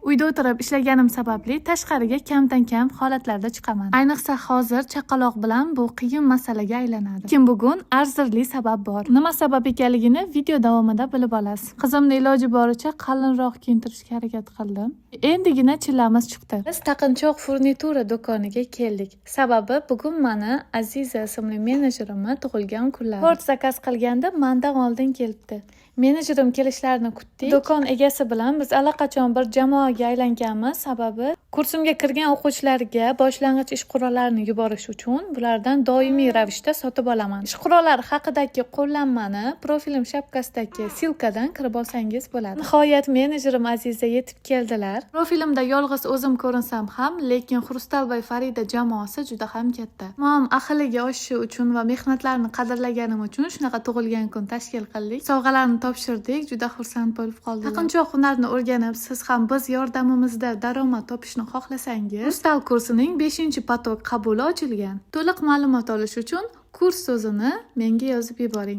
Uyda o'tirib ishlaganim sababli tashqariga kamdan kam holatlarda chiqaman. Ayniqsa hozir chaqaloq bilan bu qiyin masalaga aylanadi. Lekin bugun arzirli sabab bor. Nima sabab ekanligini video davomida bilib olasiz. Qizimni iloji boricha qalinroq kiyintirishga harakat qildim. Endigina chillamiz chiqdi. Biz taqinchoq furnitura do'koniga keldik. Sababi bugun mani Aziza ismli menejerimni tug'ilgan kunlari. Tort zakaz qilganda mandan oldin kelibdi. Menejerim kelishlarini kutdik. Do'kon egasi bilan biz allaqachon bir jamoaga aylanganmiz. Sababi kursimga kirgan o'quvchilarga boshlang'ich ish qurollarini yuborish uchun bulardan doimiy ravishda sotib olaman. Ish qurollari haqidagi qo'llanmani profilim shapkasidagi ссылка dan kirib olsangiz bo'ladi. Nihoyat menejerim Aziza yetib keldilar. Profilimda yolg'iz o'zim ko'rinsam ham, lekin Xrustal by Farida jamoasi juda ham katta. Jamoam ahiliga oshishi uchun va mehnatlarini qadrlaganim uchun shunaqa tug'ilgan kun tashkil qildik. Sovg'alarni topshirdik, juda xursand bo'lib qoldilar. Taqinchoq hunarni o'rganib, siz ham biz yordamimizda daromad topishni xohlasangiz, Xrustal kursining 5-поток qabuli ochilgan. To'liq ma'lumot olish uchun "kurs" so'zini menga yozib yuboring.